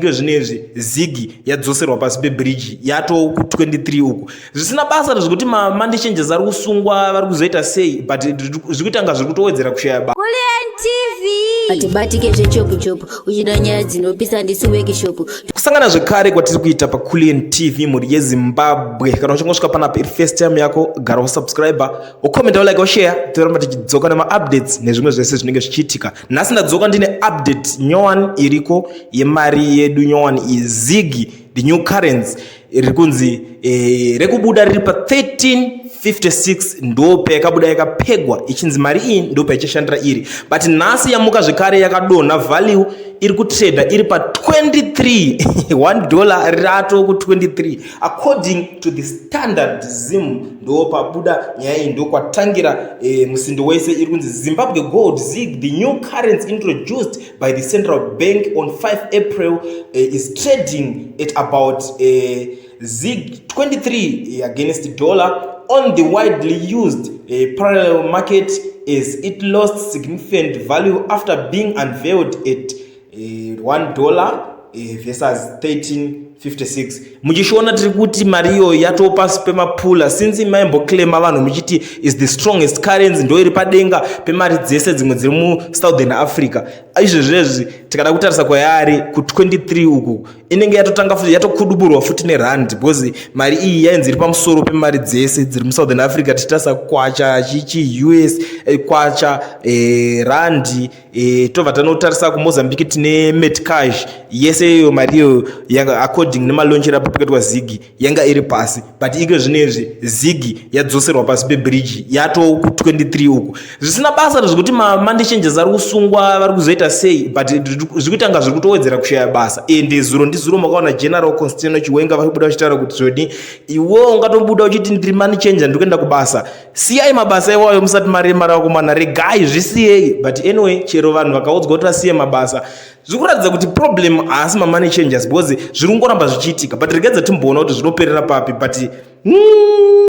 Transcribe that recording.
Zvinezvi ZiG yadzoserwa pasi pebridge, yatoo ku23 uku, zvisina basa zvekuti mamoney changers ari kusungwa, vari kuzoita sei, but zviri kuita nga zviri kutowedzera kushaya basa. Kulian TV. Hatibatike zvechopu chopu, uchida nyaya dzinopisa, ndisi workshop. Kusangana zvekare kwatiri kuita paCulian TV, mhuri yeZimbabwe. Kana uchingosvika panapa iri first time yako, gara usubscribe, ucomment, ulike, ushare. Toramba tichidzoka nemaupdates nezvimwe zvese zvinenge zvichiitika. Nhasi ndadzoka ndine update nyowani iriko yemari yedu nyowani, iZiG, the new currency riri kunzi rekubuda riri pa1356. Ndo payakabuda yakapegwa ichinzi mari iyi ndo paichashandira iri, but nhasi yamuka zvekare yakadonha value, iri kutrada iri pa23. $1 rato ku23 according to the Standard Zim. Ndo pabuda nyaya iyi, ndo kwatangira musindo wese. Iri kunzi Zimbabwe gold ZiG, the new currency introduced by the central bank on 5 April, is trading at about ZiG 23 against the dollar on the widely used parallel market, as it lost significant value after being unveiled at $1 versus 1356. Muchishiona tiri kuti mari iyoyo yatoo pasi pemapula, since maimboclaima vanhu muchiti is the strongest currency, ndo iri padenga pemari dzese dzimwe dziri muSouthern Africa. Izvezvezvi tikada kutarisa kwayari ku23 uku, inenge yatotanga futi yatokuduburwa futi nerand, because mari iyi yainzi iri pamusoro pemari dzese dziri muSouthern Africa. Tichitarisa kwacha chichi US, kwacha, randi, tobva tanotarisa kuMozambique tine metical. Yese iyoyo mari iyoyo yanga, according nemalaunchero apo pakaitwa ZiG, yanga iri pasi, but iko zvinezvi ZiG yadzoserwa pasi pebridge, yatoo ku23 uku, zvisina basa zvekuti mamoney changers ari kusungwa, vari kuzoita sei, but zviri kuita nga zviri kutowedzera kushaya basa. Ende zuro ndizuro makaona General Constantino Chiwenga vachibuda vachitaura kuti zvoni iwewo ungatobuda uchiti ndiri money changer, ndiri kuenda kubasa. Siyai mabasa iwayo musati maremara, vakomana, regai zvisiyei. But anyway, chero vanhu vakaudzwa kuti vasiye mabasa, zviri kuratidza kuti problem haasi mamoney changers, because zviri kungoramba zvichiitika. But regedza timboona kuti zvinoperera papi, but